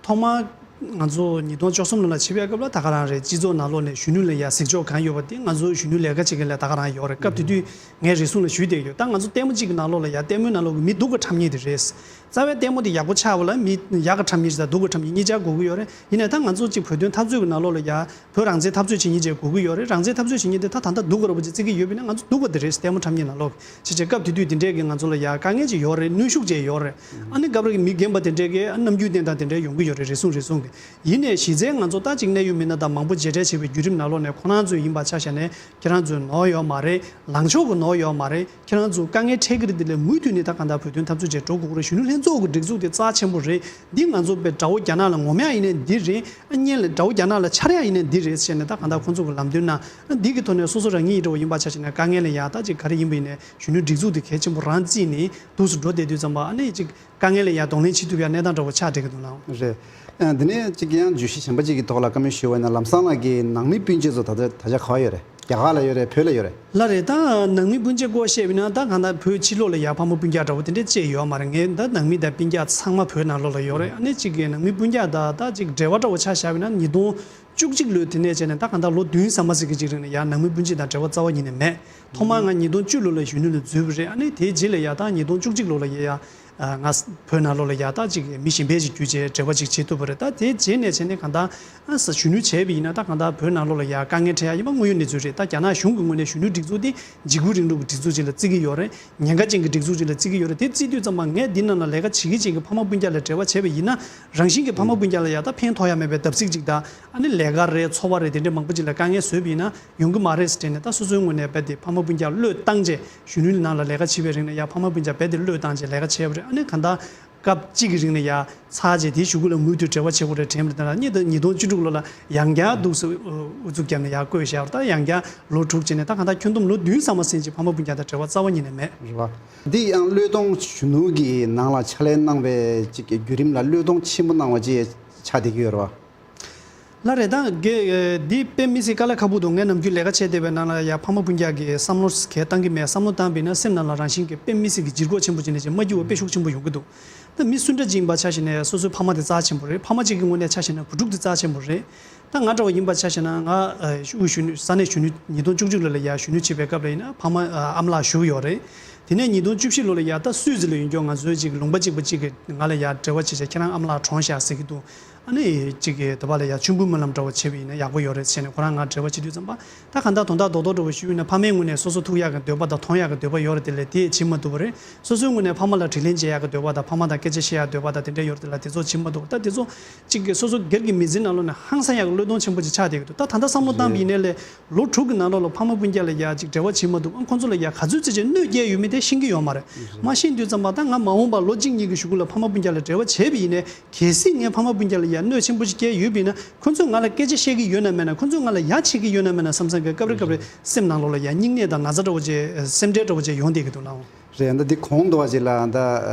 ཐོག་མར་ང་ཚོ་ཉིས་སྟོང་བཅུ་གསུམ་ལོ་ལ་ཕྱིན་པའི་སྐབས་ལ་ད་ག་རང་རེད། སྤྱི་ཚོགས་ནང་ལོགས་ནས་གཞོན་ནུ་ལ་ཡ་གཟིགས་ཕྱོགས་གང་ཡོད་པ་དེ་ང་ཚོ་གཞོན་ནུ་ལས་ཀ་བྱེད་མཁན་ལ་ད་ག་རང་ཡོད་རེད། སྐབས་དེ་དུས་ངས་རེ་ཟུང་ལ་ཞུས་བསྡད་ཡོད། ད་ང་ཚོ་ལྟད་མོ་གཅིག་གི་ནང་ལོགས་ལ་ཡ་ལྟད་མོའི་ནང་ལོགས་ཀྱི་མི་སྡུག་ག་འཁྲབ་མཁན་དེ་རེད། རྩ་བའི་ལྟད་མོ་དེ་ཡག་པོ་ཆགས་པ་ལ་མི་ཡག་ག་འཁྲབ་མཁན་ཞིག་དང་སྡུག་ག་འཁྲབ་མཁན་གཉིས་ཆ་དགོས་ཀྱི་ཡོད་རེད། ཡིན་ནའི་ད་ང་ཚོ་གཅིག་བོད་དོན་འཐབ་རྩོད་ཀྱི་ནང་ལོགས་ལ་ཡ་བོད་རང་བཙན་འཐབ་རྩོད་བྱེད་མཁན་ཅིག་དགོས་ཀྱི་ཡོད་རེད། རང་བཙན་འཐབ་རྩོད་བྱེད་མཁན་དེ་ད་ད་ལྟ་སྡུག་ག་འདྲ་པོ་ཅིག་བརྩི་གི་ཡོད་པ་ཡིན་ན་ང་ཚོ་སྡུག་པ་དེ་རེད། ལྟད་མོ་འཁྲབ་མཁན་ནང་ལོགས་ཀྱི་བྱས་བྱས་སྐབས་དེ་དུས་དེ་འདྲས་ཀྱི་ང་ཚོ་ལ་ཡ་དཀའ་ངལ་ཅིག་ཡོད་རེད། གནོན་ཤུགས་ཅིག་ཡོད་རེད། ཨ་ནི་སྐབས་རེ་མི་རྒན་པ་དེ་འདྲས་ཀྱི་ཨ་ནམ་རྒྱུན་བསྟན་སྟངས་དེ་འདྲས་ཡོང་གི་ཡོད་རེད། རེ་ཟུང་རེ་ཟུང་གི། ཡིན་ནའི་གཞི་རྩའི་ང་ཚོ་ད་ཅིག་གནད་ཡོད་མི་སྣ་དང་མང་པོ་མཇལ་འཕྲད་བྱས་པའི་བརྒྱུད་རིམ་ནང་ལོགས་ནས་ཁོ་རང་ཚོ་ཡིན་པ་ཆ་བཞག་ནས་ཁྱེད་རང་ཚོའི་ནོར་ཡོད་མ་རེད། ལངས་ཕྱོགས་ཀྱི་ནོར་ཡོད་མ་རེད། ཁྱེད་རང་ཚོ་དཀའ་ངལ་འཕྲད་ཀྱི་རེད། དེ་ལས་མུ་མཐུད་ནས་ད་གང་ལྟར་བོད་དོན་འཐབ་རྩོད་བྱས་འགྲོ་དགོས་ཀྱི་རེད། གཞོན་ནུ་ལྷན་ཚོགས་ཀྱི་སྒྲིག་འཛུགས་དེ་རྩ་ཆེན་པོ་རེད། འདི་ང་ཚོ་དཔེ་དགྲ་བོ་རྒྱ་ནག་ལ་ངོམ་ཡག་ཡིན་ནའི་འདི་རེད། ཨ་སྔོན་ལ་དགྲ་བོ་རྒྱ་ནག་ལ་འཕྱར་ཡག་ཡིན་ནའི་འདི་རེད་ཟེར་ནས་ད་གང་ལྟར་ཁོང་ཚོ་གི་ལམ་སྟོན་གནང་། ཨ་འདི་གི་ཐོག་ནས་སོ་སོ་རང་ཉིད་འདྲ་བོ་ཡིན་པ་ཆ་བཞག་ན་དཀའ་ངལ་ལ་ཡ་ད་ཅིག་ག་རེ་ཡིན་པ་ཡིན་ནའི་གཞོན་ནུ་སྒྲིག་འཛུགས་དེ་གལ་ཆེན་པོ་རང་བརྩིས་ནས་འདུག་སེ་འགྲོ་བསྡད་དུས་ཙམ་པ། ཨ་ནི་ཅིག་ དཀའ་ངལ་ལ་ཡ་གདོང་ལེན་བྱེད་ཐུབ་ཡ་གནས་སྟངས་འདྲ་བོ་ཆགས་བསྡད་ཀྱི་འདུག་ལགས། རེད། ཨ། འདི་ནས་གཅིག་ཡང་བརྗོད་གཞི་གཞན་པ་གཅིག་གི་ཐོག་ལ་བཀའ་མོལ་ཞུས་པ་ཡིན་ན། ལམ་སང་ལགས་ཀྱི་ནང་མི་སྤུན་མཆེད་ཚོ་ད་ལྟ་ད་ཆ་ག་པར་ཡོད་རེད། རྒྱ་གར་ལ་ཡོད་རེད། བོད་ལ་ཡོད་རེད། ལགས་རེད། ད་ནང་མི་སྤུན་མཆེད་སྐོར་བཤད་པ་ཡིན་ན། ད་གང་ལྟར་བོད་ཕྱི་ལོགས་ལ་ཡ་ཕ་མ་སྤུན་ཀྱག་འདྲ་བོ་དེ་འདྲས་ཅིག་ཡོད་མ་རེད། ངའི་ད་ནང་མི་དང་སྤུན་ཀྱག་ཚང་མ་བོད་ནང་ལོགས་ལ་ཡོད་རེད། ཨ་ནི་གཅིག་གི་ནང་མི་སྤུན་ཀྱག་དང་ད་གཅིག་འབྲེལ་བ་འདྲ་བོ་ཆ་བཞག་པ་ཡིན་ན། ཉིས་སྟོང་བཅུ་གཅིག་ལོའི་དེ་ནས་བྱས་ནས་ད་གང་ལྟར་ལོ་བདུན་ཙམ་པ་ཟིག་གི་རྗེས་རིང་ལ་ཡ་ནང་མི་སྤུན་མཆེད་དང་འབྲེལ་བ་རྩ་བ་ཉིད་ནས་མེད། ཐོག་མར་ང་ཉིས་སྟོང་བཅུ་ལོ་ལ་གཞོན་ནུ་ལ་འཛུལ་བ་རེད། ཨ་ནི་དེའི་རྗེས་ལ་ཡ་ད་ཉིས་སྟོང་བཅུ་གཅིག་ལོ་ལ་ཡ་ཡ། ཨ། ང་བོད་ནང་ལོགས་ལ་ཡ་ད་ཅིག་མི་གཞན་པ་ཞིག་གྱུར་བྱས་འབྲེལ་བ་ཅིག་བྱེད་ཐུབ་པ་རེད། ད་དེའི་རྗེས་ནས་བྱས་ནས་གང་ལྟར། ཨ། གཞོན་ནུ་བྱས་པ་ཡིན་ན་ད་གང་ལྟར་བོད་ནང་ལོགས་ལ་ཡ་དཀའ་ངལ་འཕྲད་ཡ་ཡིན་པ་དངོས་ཡོད་གནས་ཚུལ་རེད། ད་རྒྱ་ནག་གཞུང་གི་ངོས་ནས་གཞོན་ནུ་སྒྲིག་འཛུགས་དེ་འཇིགས་སྐུལ་རིང་ལུགས་ཀྱི་སྒྲིག་འཛུགས་ཅིག་ལ་བརྩི་གི་ཡོད་རེད། ཉེན་ཁ་ཅན་གྱི་སྒྲིག་འཛུགས་ཅིག་ལ་བརྩི་གི་ཡོད་རེད། དེ་བརྩི་དུས་ཙམ་པ་ངས་འདི་ནང་ལ་ལས་ཀ་བྱེད་ཀྱི་བྱེད་ཀྱི་ཕ་མ་སྤུན་ཀྱག་ལ་འབྲེལ་བ་བྱས་པ་ཡིན་ན། རང་བཞིན་གྱི་ཕ་མ་སྤུན་ཀྱག་ལ་ཡ་ད་ཕན་ཐོགས་ཡ་མེད་པའི་བརྡབ་གསིག་ཅིག་དང་། ཨ་ནི་ལས་ཀ་རེད། འཚོ་བ་རེད། དེ་འདྲའི་མང་པོ་ཅིག་ལ་དཀའ་ངལ་བཟོས་པ་ཡིན་ན་ཡོང་གི་མ་རེད་ཟེར་དྲན་ནས། ད་སོ་སོའི་ངོས་ནས་རྦད་དེ་ཕ་མ་སྤུན་ཀྱག་བློས་བཏང་བྱས། གཞོན་ནུའི་ནང་ལ་ལས་ཀ་བྱེད་པའི་རིང་ལ་ཡ་ཕ་མ་སྤུན་ཀྱག་རྦད་དེ་བློས་བཏང་བྱས་ལས་ཀ་བྱས་པ་རེད། ཨ་ནི་གང་ལྟར་སྐབས་གཅིག་གི་རིང་ལ་ཡ་ཚར་བྱས། དེའི་གཞུག་གུ་ལ་མུ་མཐུད་འབྲེལ་བ་བྱེད་དགོས་རེད་དྲན་པ་རེད། ད་ཉིས་སྟོང་བཅུ་དྲུག་ལོ་ལ་ཡང་བསྐྱར་འདུག་སེ་ཨུ་ཚུགས་བརྒྱབ་ནས་ཡར་བསྐོས་བཞག་ད་ཡང་བསྐྱར་ལོ་དྲུག་བྱས་ནས་ད་གང་ལྟར་ཁྱོན་བསྡོམས་ལོ་བདུན་ཙམ་མ་ཟིན་ཅིག་ཕ་མ་སྤུན་ཀྱག་དང་འབྲེལ་བ་རྩ་བ་ཉིད་ནས་མེད། རེད་པ། འདི་ཡང་བློས་གཏོང་། གཞོན་ནུ་གི་ནང་ལ་ཕྱག་ལས་གནང་བའི་ཅིག་གི་བརྒྱུད་རིམ་ལ་བློས་གཏོང་ཆེན་པོ་གནང་བ་ཅིག་ཆགས་བསྡད་ཀྱི་ཡོད་རེད་པ། ལགས་རེད། ད་གལ་འདི་དཔེ་མི་སྲིད་དཀའ་ལས་ཁག་པོ་འདུག་ངས་ནམ་རྒྱུན་ལས་ཀ་བྱས་བསྡད་པའི་ནང་ལ་ཡ་ཕ་མ་སྤུན་ཀྱག་གིས་བསམ་བློ་གང་བཏང་གི་མེད། བསམ་བློ་བཏང་བ་ཡིན་ན་སེམས་ནང་ལ་རང་བཞིན་གྱིས་དཔེ་མི་སྲིད་ཀྱི་ལྗིད་ཁོག་ཆེན་པོ་ཅིག་ནས་ཅིག་མ་སྐྱིད་པ་དཔེ་ཤུགས་ཆེན་པོ་ཡོང་གི་འདུག་ད་མི་སུ་འདྲ་ཅིག་ཡིན་པ་ཆ་བཞག་ན་སོ་སོའི་ཕ་མ་དེ་རྩ་ཆེན་པོ་རེད། ཕ་མ་གཅིག་གི་ངོས་ནས་ཆ་བཞག་ན་བུ་ཕྲུག་དེ་རྩ་ཆེན་པོ་རེད། ད་ང་འདྲ་བ་ཡིན་པ་ཆ་བཞག་ན་ང་ཨ་དབུས་གཞོན་ནུ་ས་གནས་གཞོན་ནུ་ཉིས་སྟོང་བཅུ་གཅིག་ལོ་ལ་ཡ་གཞོན་ནུ་བྱེད་པའི་སྐབས་ལ་ཡིན་ན་ཕ་མ་ཨ་ཨ་མ་ལགས་བཞུགས་ཡོད་རེད། དེ་ནས་ཉིས་སྟོང་བཅུ་བཞི་ལོ་ལ་ཡ་ད་སུད་སི་ལ་ཡོད་མཁན་ང་ཚོའི་ཅིག་ལུང་པ་གཅིག་པ་གཅིག་གིས་ང་ལ་ཡ་འབྲེལ་བ་བྱས་བྱས། ཁྱེད་རང་ཨ་མ་ལགས་གྲོངས་ཤག་ཟེར་གྱི་འདུག་ཨ་ནི་གཅིག་གིས་དེ་པ་ལ་ཡ་མཆོད་འབུལ་སྨོན་ལམ་འདྲ་བོ་བྱས་པ་ཡིན་ན་ཡག་པོ་ཡོད་རེད་ཟེར་ནས་ཁོ་རང་ང་འབྲེལ་བ་བྱེད་དུས་ཙམ་པ། ད་གང་ལྟར་དོན་དག་རྡོག་རྡོག་འདྲ་བོ་ཞུས་ཡིན་ན་ཕ་མའི་ངོས་ནས་སོ་སོ་ཐུག་ཡག་གི་འདོད་པ་དང་མཐོང་ཡག་གི་འདོད་པ་ཡོད་རེད། དེ་ལས་དེ་བྱེད་མ་ཐུབ་པ་རེད། སོ་སོའི་ངོས་ནས་ཕ་མ་ལ་དྲིན་ལན་འཇལ་ཡག་གི་འདོད་པ་དང་ཕ་མ་དང་སྐད་ཆ་བཤད་ཡག་འདོད་པ་དང་དེ་འདྲ་ཡོད་རེད། དེ་ལ་དེ་ཚོ་བྱེད་མ་ཐུབ་པ། ད་དེ་ཚོ་གཅིག་གིས་སོ་སོ་སྒེར་གྱི་མི་ཚེའི་ནང་ལོགས་ནས་ཧང་སང་ཡག་གི་བློས་གཏོང་ཆེན་པོ་ཅིག་ཆགས་བསྡད་ཀྱི་འདུག་ད་ད་ལྟ་བསམ་བློ་བཏང་བ་ཡིན་ནའི་ལས་ལོ་དྲུག་གི་ནང་ལོགས་ལ་ཕ་མ་སྤུན་ཀྱག་ལ་ཡ་ཅིག་འབྲེལ་བ་བྱེད་མ་ཐུབ། ཨ་ཁོང་ཚོ་ལ་ཡ་ག་ཚོད་ཙམ་ཅིག་གནོད་སྐྱེལ་ཡོད་མེད་དེ་ཤེས་ཀྱི་ཡོད་མ་རེད། མ་ཤེས་དུས་ཙམ་པ་ད་ང་མ་འོངས་པ་ལོ་གཅིག་གཉིས་ཀྱི་གཞུག་གུ་ལ་ཕ་མ་སྤུན་ཀྱག་ལ་འབྲེལ་བ་བྱས་པ་ཡིན་ནའི་གལ་སྲིད་ངས་ཕ་མ་སྤུན་ཀྱག་ལ་ཡ་གནོད་ཆེན་པོ་ཞིག་བསྐྱལ་ཡོད་པ་ཡིན་ན་ཁོང་ཚོས་ང་ལ་སྐད་ཆ་བཤད་ཀྱི་ཡོད་ན་མེད་ན། ཁོང་ཚོས་ང་ལ་ཡ་བྱེད་ཀྱི་ཡོད་ན་མེད་ན་བསམ་བསམ་གྱི་སྐབས་རེ་སྐབས་རེ་སེམས་ནང་ལོགས་ལ་ཡ་སྙིང་ནད་དང་ན་ཚ་འདྲ་བོ་ཅིག་སེམས་ཁྲལ་འདྲ་བོ་ཅིག་ཡོང་བསྡད་ཀྱི་འདུག་ལགས། རེད། ད་འདི་གོང་དུ་བ་ཅིག་ལ་ད་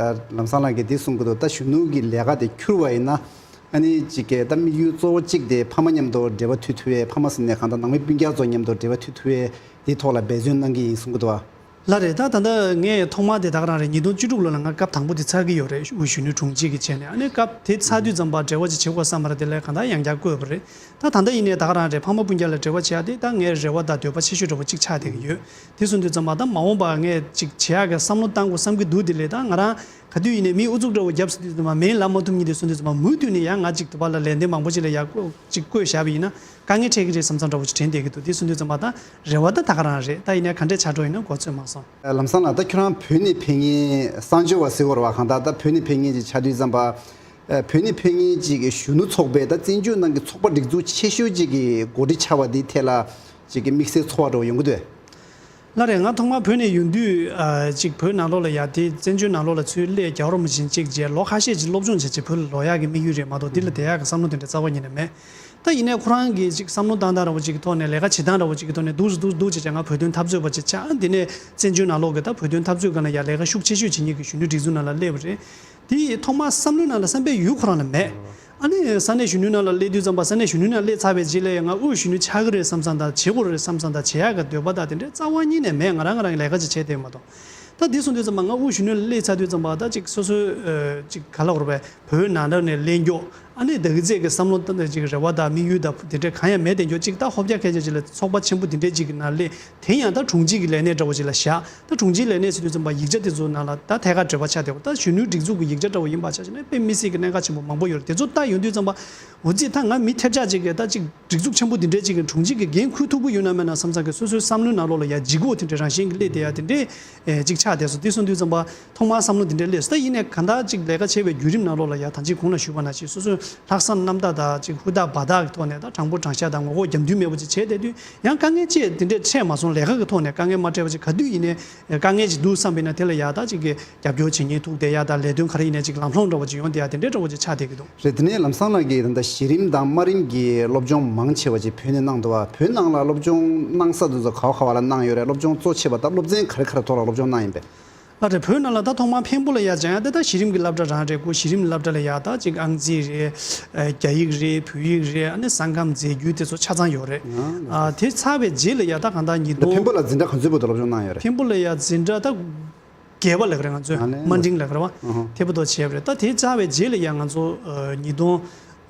ལམ་སང་ལགས་ཀྱིས་འདི་གསུང་གི་འདུག་ད་གཞོན་ནུ་གི་ལས་ཀ་དེ་འཁྱུར་བ་ཡིན་ན། ཨ་ནི་ཅིག་གི་ད་དམིགས་ཡུལ་གཙོ་བོ་གཅིག་དེ་ཕ་མ་མཉམ་དུ་འབྲེལ་བ་མཐུད་ཐུབ་པའི། ཕ་མ་ཟེར་ནས་གང་ལྟར་ནང་མི་སྤུན་ཀྱག་ཚོ་མཉམ་དུ་འབྲེལ་བ་མཐུད་ཐུབ་པའི་དེའི་ཐོག་ལ་འབད་བརྩོན་གནང་གི་ཡིན་གསུང་གི་འདུག་བ། ལགས་རེད། ད་ད་ལྟ་ངས་ཐོག་མར་དེ་ད་ག་རང་རེད། ཉིས་སྟོང་བཅུ་དྲུག་ལོ་ལ་ང་སྐབས་དང་པོ་དེ་ཚར་གྱི་ཡོད་རེད། དབུས་གཞོན་ནུ་དྲུང་ཆེ་གི་བྱས་ནས། ཨ་ནི་སྐབས་དེ་ཚར་དུས་ཙམ་པ་འབྲེལ་བ་ཅིག་བྱེད་དགོས་བསམ་པ་རེད། དེ་ལས་གང་ལྟར་ཡང་བསྐྱར་བསྐོས་པ་རེད། ད་ད་ལྟ་ཡིན་ནའི་ད་ག་རང་རེད། ཕ་མ་སྤུན་ཀྱག་ལ་འབྲེལ་བ་བྱེད་ཡག་དེ་ད་ངའི་རེ་བ་དང་འདོད་པ་ཆེ་ཤོས་འདྲ་བོ་གཅིག་ཆགས་བསྡད་ཀྱི་ཡོད། དེ་སོང་དུས་ཙམ་པ་ད་མ་འོངས་པ་ངས་ཅིག་བྱེད་ཡག་གི་བསམ་བློ་བཏང་དགོས་བསམ་གྱི་འདུག་དེ་ལས་ད་ང་རང་ག་དུས་ཡིན་ནའི་མི་ཨུ་ཚུགས་འདྲ་བོ་བརྒྱབ་ཟེར་དུས་ཙམ་པ་མེད་ལབ་མ་ཐུབ་མཁན་དེ་སོང་དུས་ཙམ་པ་མུ་མཐུད་ནས་ཡང་ང་ཅིག་དེ་པ་ལ་ལས་དོན་མང་པོ་ཅིག་ལ་ཡར་བསྐོ་ཅིག་བསྐོས་བཞག་པ་ཡིན་ན་དཀའ་ངལ་འཕྲད་ཀྱི་རེད་བསམ་བསམ་འདྲ་བོ་ཅིག་དྲན་བསྡད་ཀྱི་འདུག་དེ་སོང་དུས་ཙམ་པ་ད་རེ་བ་ད་ད་ག་རང་རེད། ད་ཡིན་ནའི་ག་འདྲས་ཆགས་འགྲོ་ཡིན་ན་མགོ་ཚོད་མ་སོང་། ལམ་སང་ལགས། ད་ཁྱོད་རང་བོད་ནས་ཕེབས་མཁན་གསར་འབྱོར་བ་ཟེར་དགོས་རེད་བ། གང་ལྟར་ད་བོད་ནས་ཕེབས་མཁན་ཅིག་ཆགས་དུས་ཙམ་པ། ཨ། བོད་ནས་ཕེབས་མཁན་ཅིག་གཞོན་ནུ་ཚོགས་པའི་ད་བཙན་བྱོལ་ནང་གི་ཚོགས་པ་སྒྲིག་འཛུགས་ཆེ་ཤོས་ཅིག་གི་འགོ་ཁྲིད་ཆགས་པ་འདིའི་ཐད་ལ་ཅིག་གི་དམིགས་བསལ་ཚོར་བ་འདྲ་བོ་ཡོང་གི་འདུག་གས། ལགས་རེད། ང་ཐོག་མར་བོད་ནས་ཡོང་དུས། ཨ། ཅིག་བོད་ནང་ལོགས་ལ་ཡ་དེ་བཙན་བྱོལ་ནང་ལོགས་ལ་ཚུར་སླེབས་རྒྱལ་བ་རིན་པོ་ཆེ་མཇལ་རྗེས་ལོ་ཁ་ཤས་ཅིག་སློབ་སྦྱོང་བྱས་རྗེས་བོད་ལ་ལོག་ཡག་གི་དམིགས་ཡུལ་རེད་མ་གཏོགས་འདི་ལ་བསྡད་ཡག་གི་བསམ་བློ་དེ་འདྲ་རྩ་བ་ཉིད་ནས་མེད། ད་ཡིན་ནའི་ཁོ་རང་གི་ཅིག་བསམ་བློ་བཏང་སྟངས་འདྲ་བོ་ཅིག་གི་ཐོག་ནས། ལས་ཀ་བྱེད་སྟངས་འདྲ་བོ་ཅིག་གི་ཐོག་ནས། འདུག་སེ་འདུག་སེ་འདུག་བྱས་བྱས་ང་བོད་དོན་འཐབ་རྩོད་པ་ཅིག་ཆགས། འདི་ནས་བཙན་བྱོལ་ནང་ལོགས་ཀྱི་ད་བོད་དོན་འཐབ་རྩོད་སྒང་ལ་ཡ་ལས་ཀ་ཤུགས་ཆེ་ཤོས་བྱེད་མཁན་གྱི་གཞོན་ནུ་སྒྲིག་འཛུགས་ནང་ལ་སླེབས་པ་རེད། དེ་ཡི་ཐོག་མར་བསམ་བློའི་ནང་ལ་བསམ་པའི་ཡུལ་ཁོ་རང་ལ་མེད། ཨ་ནི་ས་གནས་གཞོན་ནུའི་ནང་ལ་སླེབས་དུས་ཙམ་པ། ས་གནས་གཞོན་ནུའི་ནང་སླེབས་ཚར་བའི་རྗེས་ལ་ཡང་ང་དབུས་གཞོན་ནུ་ཆགས་ཀྱི་རེད་བསམ་བསམ་དང་། བྱེད་དགོས་རེད་བསམ་བསམ་དང་། བྱེད་ཡག་གི་འདོད་པ་དང་དེ་འདྲའི་རྩ་བ་ཉིད་ནས་མེད། ང་རང་ང་རང་གི་ལས་ཀ་ཅིག་བྱས་བསྡད་མ་གཏོགས། ད་འདི་སོང་དུས་ཙམ་པ་ང་དབུས་གཞོན་ནུ་ལ་སླེབས་ཚར་དུས་ཙམ་པ་ད་ཅིག་སོ་སོའི། ཨ། ཅིག་ག་ལབ་དགོས་རེད་པས། བོད་ནང་ལོགས་ནས་སླེབས་མགྱོགས། ཨ་ནི་ད་གི་ཚད་ཀྱི་བསམ་བློ་ད་ཅིག་རེ་བ་དང་དམིགས་ཡུལ་དང་དེ་འདྲའི་གང་ཡང་མེད་དེ་མགྱོགས་ཅིག་ད་ཧོབ་རྒྱག་སྐད་ཆ་ཅིག་ལ་ཚོགས་པ་ཆེན་པོ་དེ་འདྲའི་ཅིག་གི་ནང་སླེབས། དེ་ཡང་ད་དྲུང་ཆེ་གི་ལས་གནས་འདྲ་བོ་ཅིག་ལ་བཞག་ད་དྲུང་ཆེའི་ལས་གནས་ཟེར་དུས་ཙམ་པ་ཡིག་ཆ་དེ་ཚོ་ནང་ལ་ད་ཐད་ཀར་འབྲེལ་བ་ཆགས་བསྡད་ཡོད། ད་གཞོན་ནུའི་སྒྲིག་འཛུགས་ཀྱི་ཡིག་ཆ་འདྲ་བོ་ཡིན་པ་ཆ་བཞག་ན་དཔེ་མི་སྲིད་ཀྱི་གནད་འགག་ཆེན་པོ་མང་པོ་ཡོད་རེད། དེ་ཚོ་ལྟ་ཡོང་དུས་ཙམ་པ། འོ་ཙི། ད་ང་མི་ཐབས་ཆག་ཅིག་གིས་ད་ཅིག་སྒྲིག་འཛུགས་ཆེན་པོ་འདི་འདྲའི་ཅིག་གི་དྲུང་ཆེ་གི་འགན་འཁུར་ཐུབ་ཀྱི་ཡོད་ན་མེད་ན་བསམ་བསམ་གི་སོ་སོའི་བསམ་བློའི་ནང་ལོགས་ལ་ཡ་ལྗིད་ཁོག་དེ་འདྲའི་རང་བཞིན་གྱིས་སླེབས་བསྡད་ཡ་དེ་འདྲའི་ཅིག་ཆགས་བསྡད་སོང་། དེ་སོང་དུས་ཙམ་པ་ཐོག་མར་བསམ་བློ་འདི་འདྲའི་སླེབས་སོང་། ད་ཡིན་ནའི་གང་ལྟར་ཅིག་ལས་ཀ་བྱེད་པའི་བརྒྱུད་རིམ་ནང་ལོགས་ལ་ཡ་ད་ཅིག་གོང་ལ་ཞུས་པ་ནང་བཞིན་སོ་སོའི་ལྷག་བསམ་རྣམ་དག་དང་ཅིག་ཧུར་ཐག་འབད་ཐག་གི་ཐོག་ནས། ད་དྲང་པོ་དྲང་བཞག་དང་ངོ་ལྐོག་རྒྱབ་མདུན་མེད་པ་ཅིག་བྱས་བསྡད་དུས། ཡང་དཀའ་ངལ་ཅིག་དེ་འདྲས་འཕྲད་མ་སོང་། ལས་ཀ་གི་ཐོག་ནས་དཀའ་ངལ་མ་འཕྲད་པ་ཅིག་ག་དུས་ཡིན་ནའི་དཀའ་ངལ་ཅིག་འདུག་བསམ་པ་ཡིན་ན་དེ་ལ་ཡ་ད་ཅིག་གི་རྒྱབ་སྐྱོར་བྱེད་མཁན་ཐུག་བསྡད་ཡ་དང་། ལས་དོན་ག་རེ་ཡིན་ནའི་ཅིག་ལམ་ལྷོང་འདྲ་བོ་ཅིག་ཡོང་བསྡད་ཡ་དེ་འདྲའི་འདྲ་བོ་ཅིག་ཆགས་བསྡད་ཀྱི་འདུག་རེད། དེ་ནས་ལམ་སང་ལགས་ཀྱིས་ད་ལྟ་གཞི་རིམ་དང་དམའ་རིམ་གྱི་སློབ་སྦྱོང་མང་ཆེ་བ་ཅིག་བོད་ནས་གནང་འདུག་བ། བོད་ནང་ལ་སློབ་སྦྱོང་གནང་ས་དེ་ཚོ་ག་བ་ག་བ་ལ་གནང་ཡོད་རེད། སློབ་སྦྱོང་གཙོ་ཆེ་བ་དང་སློབ་ཚན་ག་རེ་ག་རེ་ཐོག་ལ་སློབ་སྦྱོང་གནང་ཡིན་པས། ལྷ་རེད། བོད་ནང་ལ་ད་ཐོག་མར་འཕན་པོ་ལ་ཡ་སྦྱང་ཡ་དེ་ད་གཞི་རིམ་གྱི་སློབ་གྲྭ་རང་རེད། ཁོ་གཞི་རིམ་སློབ་གྲྭ་ལ་ཡ་ད་ཅིག་ཨང་རྩིས་རེད། ཨ་རྒྱ་ཡིག་རེད། བོད་ཡིག་རེད། ཨ་ནི་ས་ཁམས་རྫས་འགྱུར་དེ་ཚོ་ཆ་ཚང་ཡོད་རེད། ཨ་ཨ་དེ་ཚར་བའི་རྗེས་ལ་ཡ་ད་གང་ལྟར་ཉིས་སྟོང་། འཕན་པོ་ལ་འཛིན་གྲྭ་ག་ཚོད་བར་དུ་སློབ་སྦྱོང་གནང་ཡོད་རེད། འཕན་པོ་ལ་ཡ་འཛིན་གྲྭ་ད་བརྒྱད་པ་ལབ་ཀྱི་རེད། ང་ཚོས་ཨ་ནི་མ་འགྲིང་ལབ་ཀྱི་རེད་བ། ཨ་ཧ། དེ་བར་དུ་བྱས་པ་རེད། ད་དེ་ཚར་བའི་རྗེས་ལ་ཡ་ང་ཚོ་ཨ་ཉིས་སྟོང་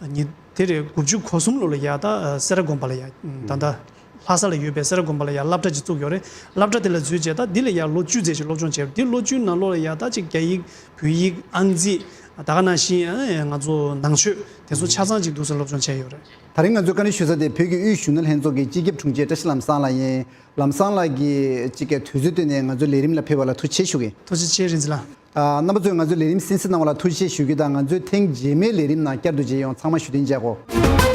ཉི་དེ་རེད། དགུ་བཅུ་གོ་གསུམ་ལོ་ལ་ཡ་ད་ཨ་སེ་ར་དགོན་པ་ལ་ཡ་ད་ལྟ་ལྷ་ས་ལ་ཡོད་པའི་སེ་ར་དགོན་པ་ལ་ཡ་སློབ་གྲྭ་ཅིག་བཙུགས་ཡོད་རེད། སློབ་གྲྭ་དེ་ལ་འཛུལ་རྗེས་ད་འདི་ལ་ཡ་ལོ་བཅུ་ཙམ་ཞིག་སློབ་སྦྱོང་བྱས་པ་རེད། འདི་ལོ་བཅུའི་ནང་ལོགས་ལ་ཡ་ད་ཅིག་རྒྱ་ཡིག་བོད་ཡིག་ཨང་རྩིས་ད་ག་ནང་བཞིན་ཨ་ང་ཚོ་ནང་ཆོས་དེ་ཚོ་ཆ་ཚང་ཅིག་འདུག་སེ་སློབ་སྦྱོང་བྱས་ཡོད་རེད། ད་རིང་ང་ཚོས་བཀའ་འདྲི་ཞུ་ས་དེ་བོད་ཀྱི་དབུས་གཞོན་ནུ་ལྷན་ཚོགས་ཀྱི་སྤྱི་ཁྱབ་དྲུང་ཆེ་བཀྲ་ཤིས་ལམ་བཟང་ལགས་ཡིན། ལམ་བཟང་ལགས་ཀྱིས་གཅིག་གི་དུས་ཚོད་བཏོན་ནས་ང་ཚོའི་ལས་རིམ་ལ་ཕེབས་པ་ལ་ཐུགས་རྗེ་ཆེ་ཞུ་གི་ཡིན། ཐུགས་རྗེ་ཆེ་རིན་ཆེན་ལགས། ཨ་རྣམ་པ་ཚོས་ང་ཚོའི་ལས་རིམ་གསན་གཟིགས་གནང་བ་ལ་ཐུགས་རྗེ་ཆེ་ཞུ་རྒྱུ་དང་། ང་ཚོའི་ཐེངས་རྗེས་མའི་ལས་རིམ་ནང་བསྐྱར་དུ་མཇལ་ཡོང་། ཚང་མ་བཞུགས་གདན་འཇགས་གོ།